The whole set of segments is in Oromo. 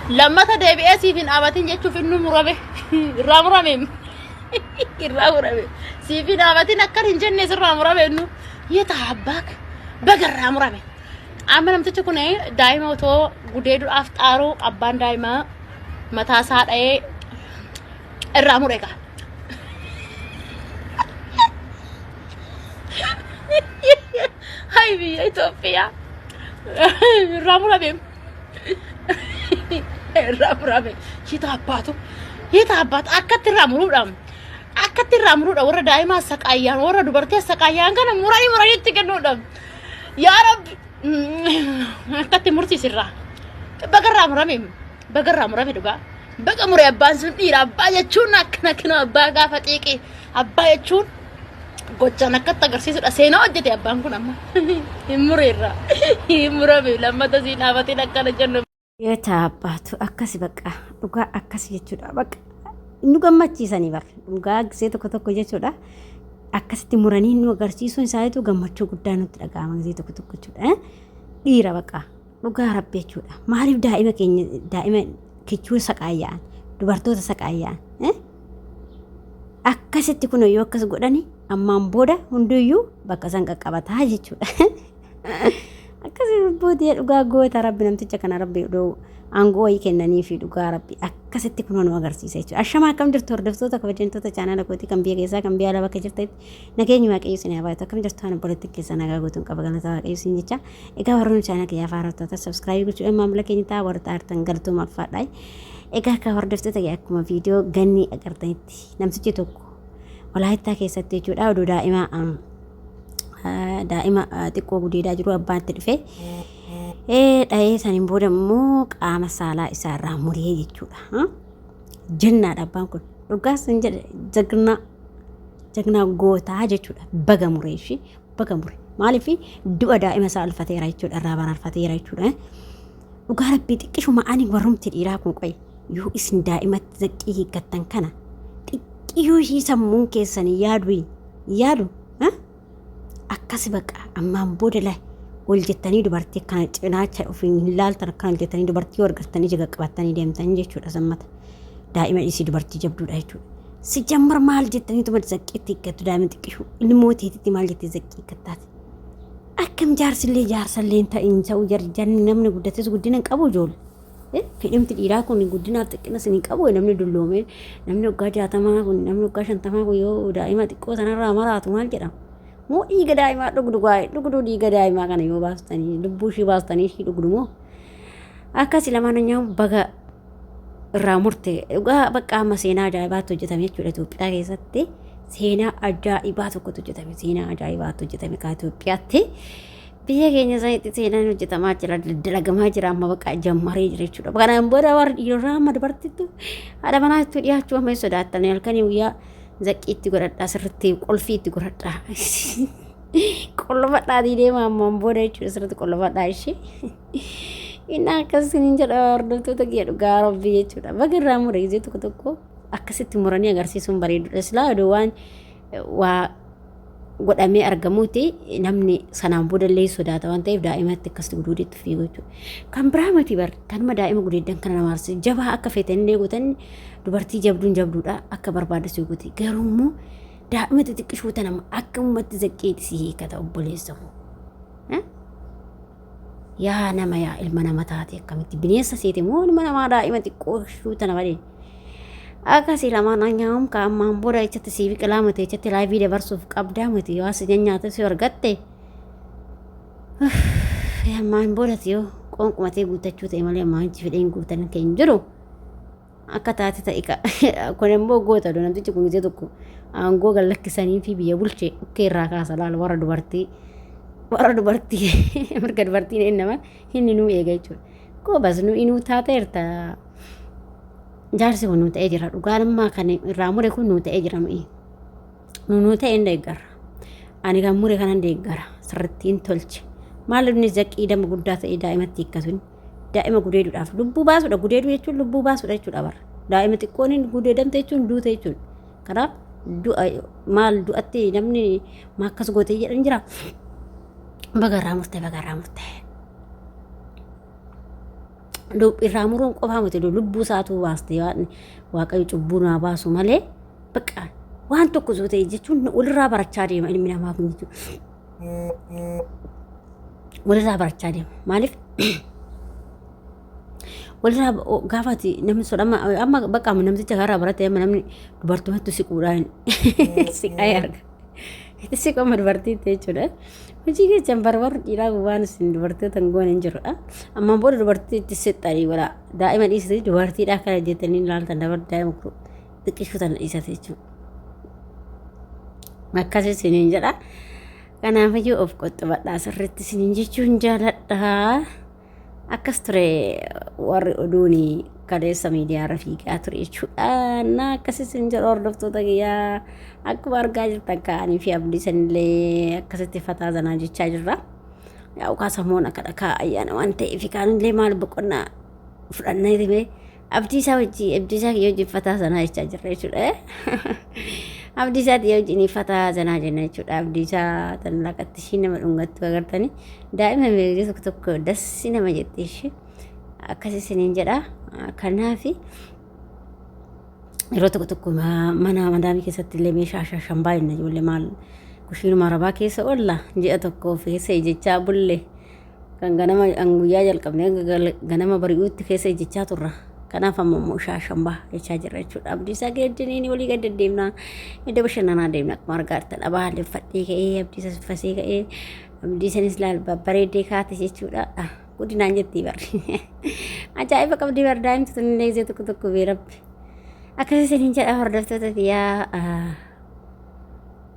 Lammata deebi'ee siif hin dhaabatin jechuuf inni murame. Irraa murame. Irraa murame. Siif hin dhaabatin akkan hin jenne sirraa murame innu. Yeeta abbaak baga irraa murame. Amma namtichi kun daa'ima otoo gudeeduudhaaf xaaruu abbaan daa'imaa mataa isaa dha'ee irraa mure gaa. Hay biyya Itoophiyaa. Irraa murame. Irraa murame. Hita abbaatu. Hita abbaatu akkatti irraa muruudha. Akkatti irraa muruudha warra daa'imaa saqaayyaan warra dubartii saqaayyaan kana muranii muranii itti kennuudha. Yaa Rabbi akkatti mursiisirraa. Baga irraa murame. Baga irraa murame dhugaa. Baga mure abbaan sun dhiira abbaa jechuun akkana akkana abbaa gaafa xiiqii abbaa jechuun gochaan akkatti agarsiisudha. Seenaa hojjete abbaan kun amma. Hin mureerra. Hin murame lammata siin dhaabatiin akkana jennu. Yoo taabbaatu akkasi bakka dhugaa akkasi jechuudha bakka nu gammachiisanii bara dhugaa gisee tokko tokko jechuudha akkasitti muranii nu agarsiisuun isaaniitu gammachuu guddaa nutti dhaga'ama gisee tokko tokko jechuudha dhiira bakka dhugaa rabbi jechuudha maaliif daa'ima keenya daa'ima kichuu saqaayya'an dubartoota saqaayya'an akkasitti kun yoo akkas godhani ammaan booda hunduyyuu bakka san qaqqabataa jechuudha. Akkasii boodee dhugaa goota rabbi namticha kana rabbi aangoo wayii kennanii fi dhugaa rabbi akkasitti kun nu agarsiisa jechuudha. Ashamaa akkam jirtu hordoftoota kabajamtoota chaanaala kootii kan biyya keessaa kan biyya alaa bakka jirtanitti nageenyi waaqayyo isin haa baay'atu akkam jirtu ana obboleettiin keessaa nagaa guutuun qaba galata waaqayyo isin jecha egaa warroonni chaanaala kiyyaa faaraa sabskraayibii gochuudhaan maamila keenya ta'a warra taartan galatooma ulfaadhaa. Egaa akka hordoftoota kee akkuma viidiyoo ganni agartanitti namtichi tokko walaayittaa keessatti jechuudha oduu daa'ima daa'ima xiqqoo gudeedaa jiru abbaan itti dhufe dha'ee saniin booda immoo qaama saalaa isaarraa muree jechuudha. Jennaadha abbaan kun dhugaas hin jedhe jagnaa jagnaa gootaa jechuudha baga muree ishii baga mure maaliif du'a daa'ima isaa ulfateera jechuudha irraa baraarfateera jechuudha. Dhugaa rabbii xiqqishuma ani warrumti dhiiraa kun qoy yoo isin daa'imatti zaqqii hiikkattan kana xiqqiyuu ishii sammuun keessan yaadu yaadu akkasi baqa ammaan booda la ol jettanii dubartii kana cinaacha ofiin hin laaltan akkana ol jettanii dubartii yoo argattanii ija qaqqabattanii deemtan jechuudha sammata daa'ima dhiisii dubartii jabduudha jechuudha. Si jammar maal jettanii tuma zaqqiitti hiikkattu daa'ima xiqqishuu ilmoo teetitti maal jettee zaqqii hiikkattaati. Akkam jaarsillee jaarsallee hin ta'in ta'u jarjarni namni guddates guddina hin qabu ijoollee. Fedhimti dhiiraa kun guddinaaf xiqqinas hin qabu namni dulloomee namni waggaa 60 kun namni waggaa 50 kun yoo daa'ima xiqqoo sanarraa maraatu maal jedhama? Moo dhiiga daa'imaa dhugdu waa'ee dhugduu dhiiga daa'imaa kana yoo baastanii lubbuu ishii baastanii ishii dhugdu moo? Akkasi lamaan nyaamu baga irraa murte dhugaa bakka amma seenaa ajaa'ibaatti hojjetame jechuudha Itoophiyaa keessatti seenaa ajaa'ibaa tokkotu hojjetame seenaa ajaa'ibaatti hojjetame kaa Itoophiyaatti biyya keenya sanitti seenaan hojjetamaa jira dalagamaa jira amma bakka jammaree jira jechuudha kanaan booda warri dhiirarraa amma dubartittu haadha manaatti dhiyaachuu amma hin sodaattan halkanii guyyaa zaqqii itti godhadhaa sirriitti qulfii itti godhadhaa qollofadhaatii deema ammaan booda jechuudha sirriitti qollofadhaa ishee. Inni akkas isiniin jedha hordoftoota kiyya dhugaa rabbii jechuudha. Baga irraa mure gisee tokko tokko akkasitti muranii agarsiisuun bareedudha. Silaa oduu waan waa godhamee argamuuti namni sanaan booda illee sodaata waan ta'eef daa'imatti akkasitti guduudetti fiigu jechuudha. Kan biraa miti bar kanuma daa'ima gudeeddan kana nama aarsa. Jabaa akka feetan illee gootan dubartii jabduun jabduudha akka barbaadde si gooti. Garuu immoo daa'ima xixiqqishuu tana akka ummatti zaqqeeti si hiikata obboleessa koo. Yaa nama yaa ilma nama taate akkamitti bineensa seete moo ilma namaa daa'ima xiqqoo shuu tana malee. Akkasii lamaan anyaa'um ka ammaan booda echatti sii biqilaa miti echatti laayivii dabarsuuf qabdaa miti yoo as nyaata si argatte. Ammaan booda yoo qoonqumatee guuttachuu ta'e malee ammaan fedheen guutan kan hin jiru. Akka taate ta'i ka. Kun immoo goota dha namtichi kun gisee tokko aangoo gad lakkisanii fi biyya bulche dhukkee irraa kaasa laal warra dubartii warra dubartii mirga dubartiin ennama inni nuu eega jechuudha. Goobas nu inuu taateerta jaarsi kun nuu ta'ee jira dhugaan ammaa kan irraa mure kun nuu ta'ee jira nuyi. Nu nuu ta'e hin deeggarra. Ani kan mure kanan deeggara sirrittiin tolche. Maal inni zaqqii dama guddaa ta'e daa'imatti hiikkatuun. Daa'ima gudeeduudhaaf lubbuu baasuudha. Gudeeduu jechuun lubbuu baasuudha jechuudha bara. Daa'ima xiqqoon hin gudeedamte jechuun duute jechuudha. Kanaaf du'a maal du'atti namni maa akkas gootee jedhan jira. Baga irraa murtee baga irraa murtee. Irraa muruun qofaa miti lubbuu isaatuu baaste waan waaqayyo cubbuu naa baasu malee bakka waan tokko osoo ta'e jechuun walirraa barachaa deema ilmi namaa kun jechuudha. Walirraa barachaa deema. Maaliif walirraa gaafa ati namni sun amma amma bakka amma namticha kanarraa barate amma namni dubartumatti siquudhaan siqaa arga. Itti siqu amma dubartiitti jechuudha. Hojii keessan barbarri dhiiraa waan isin dubartoota hin goone hin jiru. Ammaan booda dubartii itti sixxanii godha. Daa'ima dhiisanii dubartiidhaa kana jettanii ilaaltan dabar daa'ima xiqqishuu tana dhiisate jechuudha. Akkas isiniin jedha. Kanaafiyyuu of qoxxobadhaa sirriitti isiniin jechuun jaaladha. Akkas ture warri oduun kaleessa miidiyaarra fiigaa ture jechuudha. Na akkas isin jedhu hordoftoota kiyyaa akkuma argaa jirtan ka'anii fi abdii sanillee akkasitti fataa zanaa jechaa jirra. Yaa kaasamoon akka dhakaa ayyaana waan ta'eef kaanillee maal boqonnaa fudhannee himee abdii isaa wajjin abdii isaa kiyya wajjin fataa sanaa jechaa jirra jechuudha. Abdii isaa kiyya wajjin fataa sanaa jenna jechuudha. Abdii isaa tan laqatti ishii nama dhungattu agartanii daa'ima meeqa tokko tokko dassi nama jetti ishee akkas isiniin jedha. Kanaaf yeroo tokko tokko mana madaamii keessatti illee meeshaa shashan baay'ina ijoollee maal kushiinuma arabaa keessa oolla ji'a tokko keessa ijjechaa bulle. Kan ganama kan guyyaa jalqabne hanga ganama bari'uutti keessa ejjechaa turra. Kanaaf amma immoo shaashambaa jechaa jirra jechuudha. Abdiisaa geejjiniin walii gad deddeemna. Iddoo bashannanaa deemna akkuma argaa jirtan. Abaa uffadhee ka'ee abdiisa uffasee ka'ee abdiisanis laal babbareeddee kaate jechuudha. Guddinaan jettii barri. Ajaa'iba qabdii bar daa'imti tun illee gisee tokko tokko bee rabbi. Akkasii isiniin jedha hordoftoota tiyyaa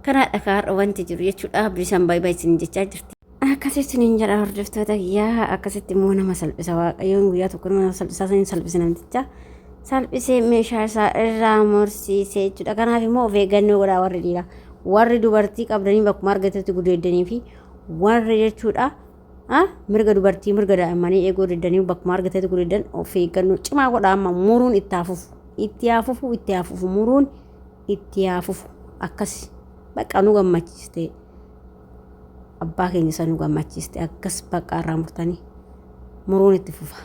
kanaadha kaarra wanti jiru jechuudha. Abdiisaan baay'ee baay'ee isin jechaa jirti. Akkasitti isiniin jedha hordoftoota kiyyaa akkasitti immoo nama salphisa waaqayyoon guyyaa tokko nama salphisaa saniin salphise namticha salphisee meeshaa isaa irraa mursiisee jechuudha. Kanaaf immoo of eeggannoo godhaa warri dhiiraa warri dubartii qabdanii bakkuma argatetti gudeeddanii fi warri jechuudha mirga dubartii mirga daa'immanii eeguu diddanii bakkuma argatetti gudeeddan of eeggannoo cimaa godhaa amma muruun itti hafufu itti hafufu itti hafufu muruun itti hafufu akkas bakka nu gammachiiste. Abbaa keenya isa nu gammachiiste akkas bakka irraa murtanii muruun itti fufa.